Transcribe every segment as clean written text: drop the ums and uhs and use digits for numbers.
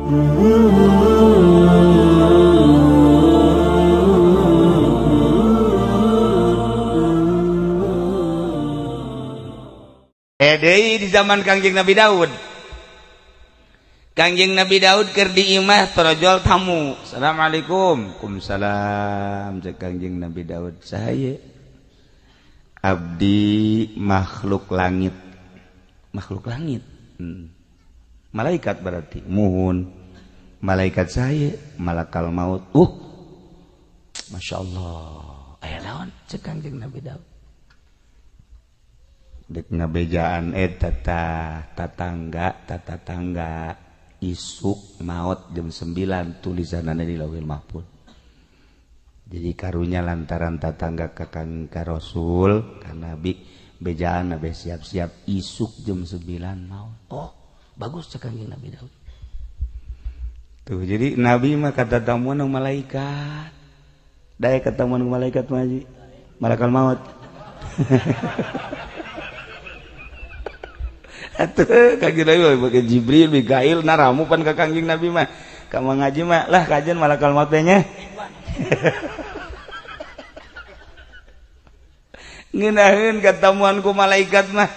Deui di zaman Kangjeng Nabi Daud. Kangjeng Nabi Daud keur di imah torojol tamu. Assalamualaikum. Waalaikumsalam. Cek Kangjeng Nabi Daud, saha abdi makhluk langit. Makhluk langit. Malaikat berarti. Muhun. Malaikat saya malakal maut. Masya Allah. Aya naon cek Kangjeng Nabi Daud. Dek ngabejaan eta tatangga tatangga isuk maut jam 9 tulisanana di Lauhil Mahfuz. Jadi karunya lantaran tatangga ka Kang ka Rasul ka Nabi bejaan nabi siap-siap isuk jam 9 maut. Oh, bagus cek Kangjeng Nabi Daud. Tuh jadi Nabi mah kata tamuan malaikat. Dae katamuan malaikat mah haji. Malakal maut. Atuh Kangjeng Nabi pakai Jibril, Mikail, naramu pan ka Kangjeng Nabi mah. Ka ngaji mah lah kajian malakal maut teh nya. Ngeunaheun katamuan ku malaikat mah.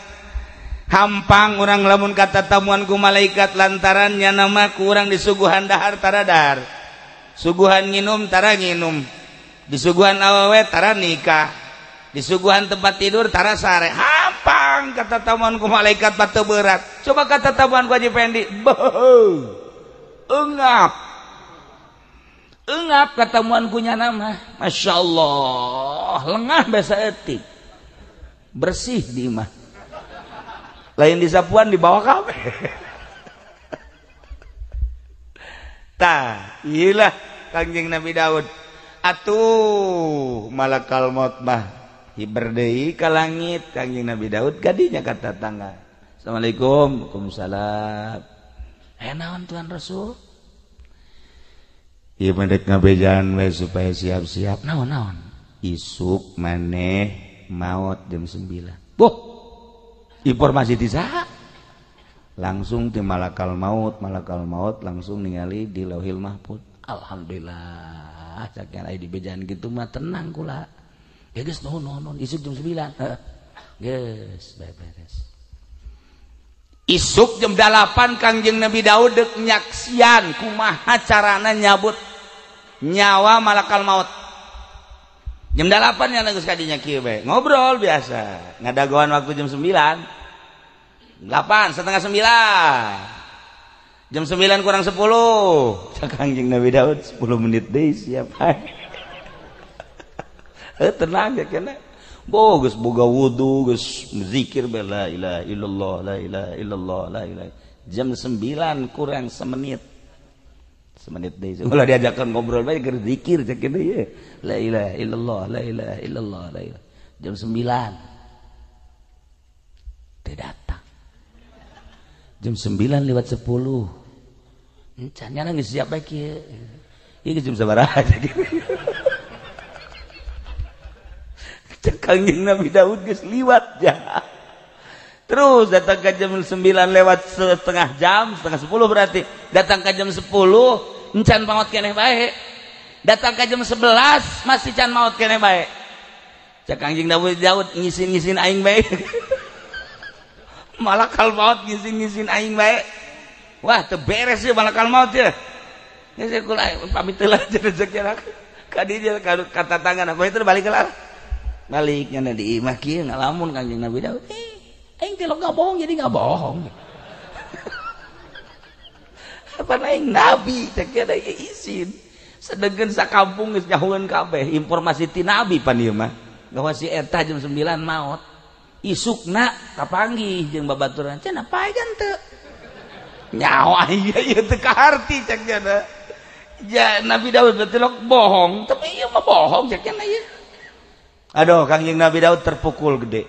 Hampang urang lamun katatamuan ku malaikat lantaran nya nama ku urang disuguhan dahar tara dahar. Suguhan nginum tara nginum. Disuguhan awewe tara nikah. Disuguhan tempat tidur tara sare. Hampang katatamuan ku malaikat batu berat. Coba katatamuan ku Haji Pendi. Beuh. Engap. Engap katamuan ku nyana mah. Masya Allah, lengah basa etik. Bersih di imah. Lain disapuan dibawa kabeh. Tah, iyalah Kangjeng Nabi Daud. Atuh malakal maut mah hiber deui ka langit Kangjeng Nabi Daud gadinya ka tatangga. Assalamualaikum. Waalaikumsalam. Aya naon Tuhan Rasul? Ieu mah dek ngabejaan we supaya siap-siap. Naon-naon? Isuk maneh maot jam 9. Boh. Informasi di saha? Langsung di malakal maut langsung ningali di Lauhil Mahfuz. Alhamdulillah, sakian aya dibejaan kitu mah tenang kula. Ya geus nuhun nuhun isuk jam 9. Heeh. Geus beres. Isuk jam 8 Kangjeng Nabi Daud deuk nyaksian kumaha carana nyabut nyawa malakal maut. Jam 8 nya geus kadinya kieu bae. Ngobrol biasa. Ngadagoan waktu jam 9. 8, 8:30. Jam 9 kurang 10. Cak Kangjeng Nabi Daud 10 menit deui siap. Tenang ya kena. Boh geus boga wudu, geus zikir bae la ilaha illallah, la ilaha illallah, la ilaha. Jam 9 kurang semenit. Semenit deui. Ulah diajakan ngobrol bae keur zikir cek kieu ye. La ilaha illallah, la ilaha illallah, la ilaha. Jam 9. Teu datang. Jam 9:10. Encan nya geus siap bae kieu. Ieu geus jam sabaraha cek kieu. Cek Kangjeng Nabi Daud geus liwat ja. Terus datang ke jam 9 lewat setengah jam, 9:30 berarti. Datang ke jam 10, encan maot keneh bae. Datang ke jam 11 masih can maot keneh bae. Cek Kangjeng Nabi Daud ngisin-ngisin aing bae. Malakal maut ngisin-ngisin aing bae. Wah, teu beres ieu malakal maut ya. Geus kula pamit heula rezeki ka dieu ka tatangga apa itu balik heula. Baliknya di imah kieu ngalamun Kangjeng Nabi Daud. Aing teh nggak bohong jadi nggak bohong. Apa aing nabi cek ada izin. Sedengkeun sakampung geus nyahueun kabeh informasi ti nabi pan ieu mah. Bahwa si eta jam 9 maot. Isukna kapanggih jeung babaturan. Cenah paegan teu. Nyawa ieu ieu teu kaharti cek nya. Ja Nabi Daud teh bohong, tapi ieu mah bohong cek nya ieu. Aduh, Kangjeng Nabi Daud terpukul gede.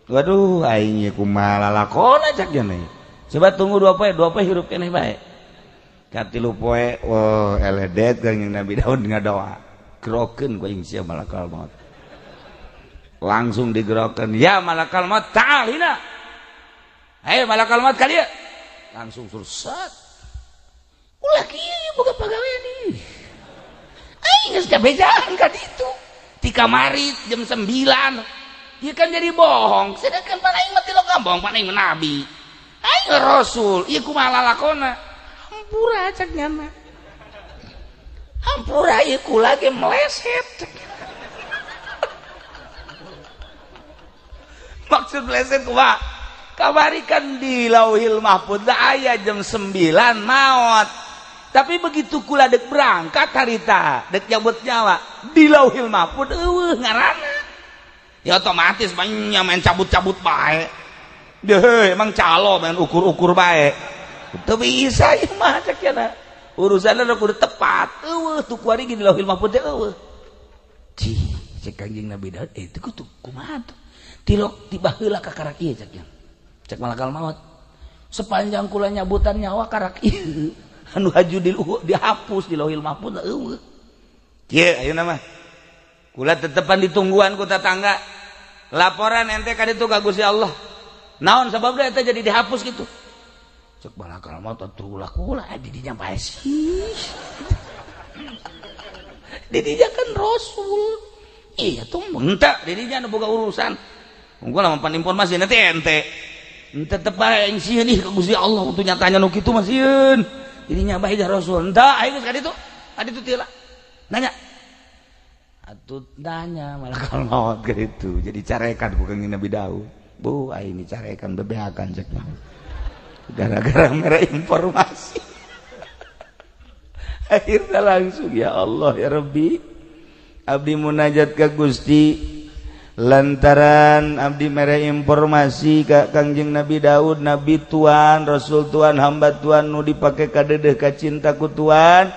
Waduh, aing ieu kumaha lalakona cak nya. Coba tunggu 2 poe hirup keneh bae. Ka 3 poe, wah eledet Kangjeng Nabi Daud ngadoa. Gerokeun ku aing sia malakal maut. Langsung digerokeun, ya malakal maut ta'al hina. Ayo malakal maut ka dieu. Langsung surset. bejaan ka ditu ti kamari jam 9 ieu kan jadi bohong sedangkan pan aing mah tilok bohong pan aing nabi aing rasul ieu kumaha lalakona hampura cek nyana hampura ieu kula ge meleset. Maksud meleset kumaha? Kamari kan di Lauhil Mahfud aya jam 9 maot. Tapi begitu kula dek berangkat harita, dek nyabut nyawa di Lauhil Mahfud eueuh ngaranna. Ya otomatis banyak main cabut-cabut bae. Deh, emang calo main ukur-ukur bae. Teu bisa ieu mah cek cenah. Urusanna kudu tepat. Eueuh tuh kuari di Lauhil Mahfud teh eueuh. Cih, cek Kanjeng Nabi Daud itu kudu kumaha tuh? Tilok tiba heula ka karak ieu cek nya. Cek malakal maut. Sepanjang kula nyabutan nyawa karak ieu anu haju dihapus di Lauhil Mahfud eueuh. Kieu ayeuna mah. Kula tetepan ditungguan ku tetangga. Laporan ente ka ditu ka Gusti Allah. Naon sababna eta jadi dihapus gitu? Cek malakal maut atuh ulah kula di dinya bae sih. Di dinya kan rasul. Iya tuh henteu di dinya nu boga urusan. Unggul lah mampan informasi nanti ente tetep bae aing sieun ih ka Gusti Allah untuk nyatanya nu kitu mah sieun. Jadi nya bae dah rasul. Henteu aing geus ka ditu. Ka ditu teh lah. Nanya. Atuh nanya malakal maut gitu. Jadi carekan ku Kangjeng Nabi Daud. Bu, aing ini carekan bebeakan cek mah. Gara-gara mere informasi. Akhirnya langsung ya Allah ya Rabbi. Abdi munajat ka Gusti lantaran abdi mere informasi ka Kangjeng Nabi Daud, Nabi Tuhan, Rasul Tuhan, hamba Tuhan nu dipake kadedeh ka cinta ku Tuhan.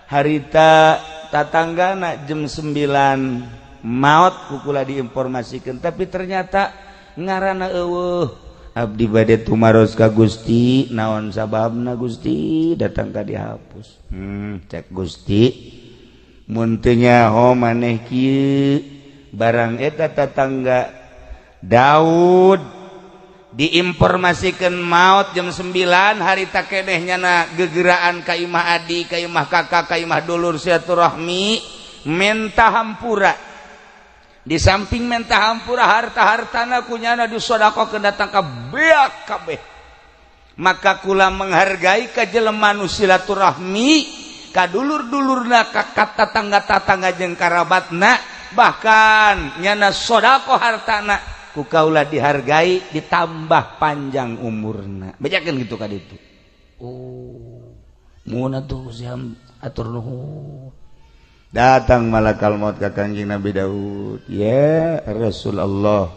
Harita tatanggana jam 9 maot kukula diinformasikeun tapi ternyata ngaranna eueuh. Abdi bade tumaros ka Gusti, naon sababna Gusti datang ka dihapus. Cek Gusti mun teu nyaho maneh kieu barang eta tetangga Daud diinformasikan maut jam 9 harita keneh nyana gegeraan ka imah adi ka imah kakak ka imah dulur silaturahmi menta hampura. Di samping menta hampura harta-hartana kunyana disodakohkeun datang ka beak kabeh. Maka kula menghargai ka jelema nu silaturahmi ka dulur-dulurna ka tetangga-tetangga jeung karabatna bahkan nyana sodako hartana ku kaula dihargai ditambah panjang umurna. Bejakeun gitu ka ditu. Oh, mun atuh siam atur nuhun. Datang malakal maut ka Kangjeng Nabi Daud. Ya Rasulullah,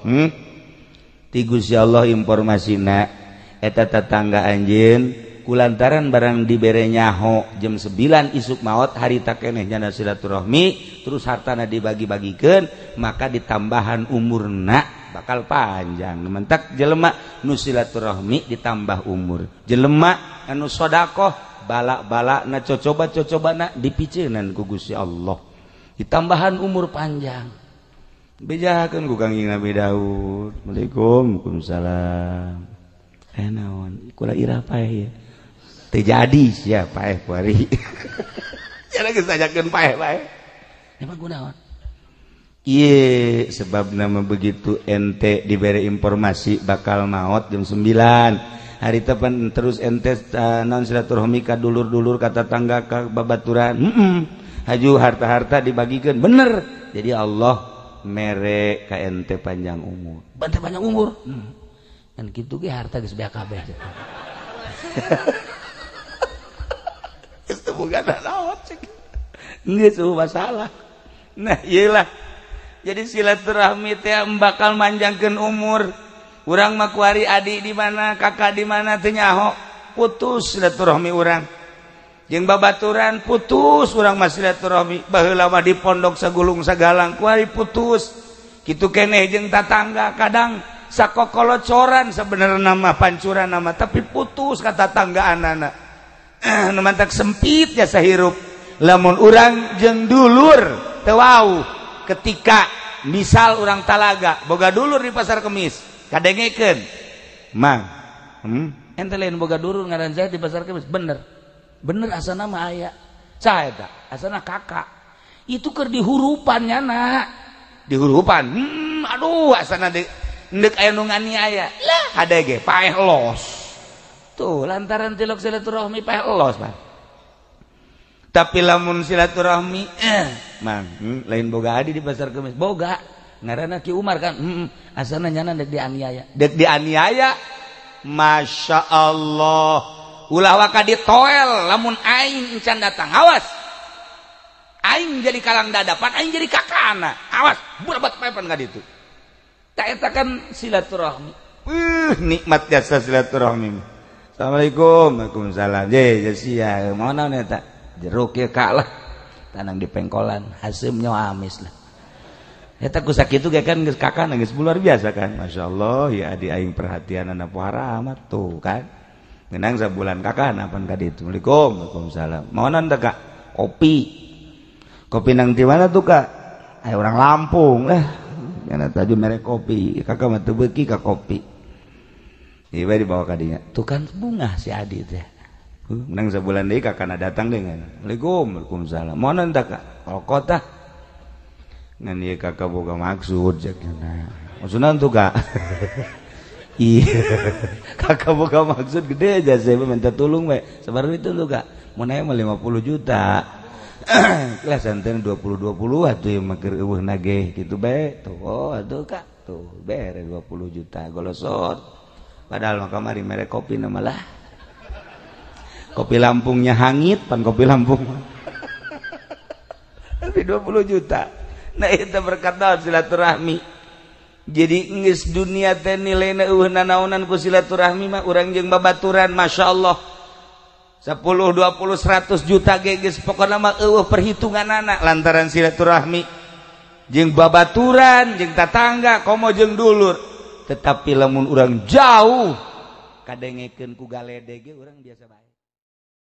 Ti Gusti Allah informasina eta tetangga anjeun kulantaran barang dibere nyaho jam 9 isuk maot harita keneh nyana silaturahmi terus hartana dibagi-bagikeun maka ditambahan umurna bakal panjang. Mentak jelema nu silaturahmi ditambah umur, jelema anu sodakoh balak-balak na cocoba-cocobana dipiceunan ku Gusti Allah ditambahan umur panjang. Bejakeun ku Kangjeng Nabi Daud. Assalamualaikum. Waalaikumsalam. Naon kula irah paeh ya. Teu jadi sia paeh kuari. Cenah geus tanyakeun paeh paeh. Emang kunaon? Ieu sebabna mah begitu ente dibere informasi bakal maot jam 9. Harita pan terus ente naon silaturahmi ka dulur-dulur ka tetangga ka babaturan. Haju harta-harta dibagikeun bener. Jadi Allah mere ka ente panjang umur. Bante panjang umur. Kan kitu ge harta geus beak kabeh. Geus teu boga naon cek. Geus masalah. Nah, ieu lah. Jadi silaturahmi teh bakal manjangkeun umur. Urang mah kuari adi di mana, kakak di mana teu nyaho, putus silaturahmi urang. Jeung babaturan putus urang mah silaturahmi. Baheula mah di pondok sagulung sagalang kuari putus. Kitu keneh jeung tatangga kadang sakokolocoran sebenarnya mah pancuran nama tapi putus ka tatanggaanana. Nu mantak sempit jasa hirup. Lamun urang jeung dulur teu wau ketika misal urang talaga boga dulur di pasar Kemis kadengekeun mang ente lain boga dulur ngaran saya di pasar Kemis bener bener asana mah aya saha eta asana kakak Itu keur dihurupan nyana. Dihurupan. Aduh asana deuk aya nu nganiaya. Lah hade ge paeh los. Tuh lantaran tilok silaturahmi paeh los, Pak. Tapi lamun silaturahmi mang, lain boga adi di Pasar Kemis, boga. Ngaranna Ki Umar kan, asana nyana deuk dianiaya. Deuk dianiaya. Masya Allah. Ulah waka ditoel lamun aing encan datang. Awas. Aing jadi kalang dadapan, aing jadi kakana. Awas, burabat paepan ka ditu. Tak eta kan silaturahmi. Nikmat jasa silaturahmi. Assalamualaikum. Waalaikumsalam. Je, sia, mau naon eta? Jeruk ya kak lah. Tanang di pengkolan, haseum nyawa amis lah. Eta ku sakitu ge kan geus kakana geus luar biasa kan. Masya Allah, ya adi aing perhatianana pohara amat tuh kan. Ngenang sabulan kakana pan ka ditu. Assalamualaikum. Waalaikumsalam. Mau naon teh kak? Kopi. Kopi nang di mana tuh kak? Ayo orang Lampung lah. Nyana taju merek kopi. Kakak mah teu beuki ka kopi. Ieu bae dibawa ka dinya. Tuh kan bunga si Adi teh. Menang sabulan deui kakana datang deui. Assalamualaikum. Waalaikumsalam. Mau naon teh kak? Rokok tah. Ngan ieu kakak boga maksud cek nya. Maksudna tuh kak? Iya. Kakak boga maksud gede aja saya minta tolong we. Sabar itu tuh kak. Mun aya mah 50 juta. Kelas santen 20 20 atuh ieu mah keur eueuh nageh kitu bae. Tuh oh atuh kak. Tuh bere 20 juta golosot. Padahal mah kamari mere kopi na malah. Kopi Lampungnya hangit pan kopi Lampung. Tapi 20 juta. Nah itu berkat naon silaturahmi. Jadi geus dunia teh nilaina eueuh nanaonan ku silaturahmi mah urang jeung babaturan masyaallah. 10 20 100 juta ge geus pokona mah eueuh perhitunganana lantaran silaturahmi jeung babaturan jeung tatangga komo jeung dulur. Tetapi lamun urang jauh kadengekeun ku galede ge urang biasa bae.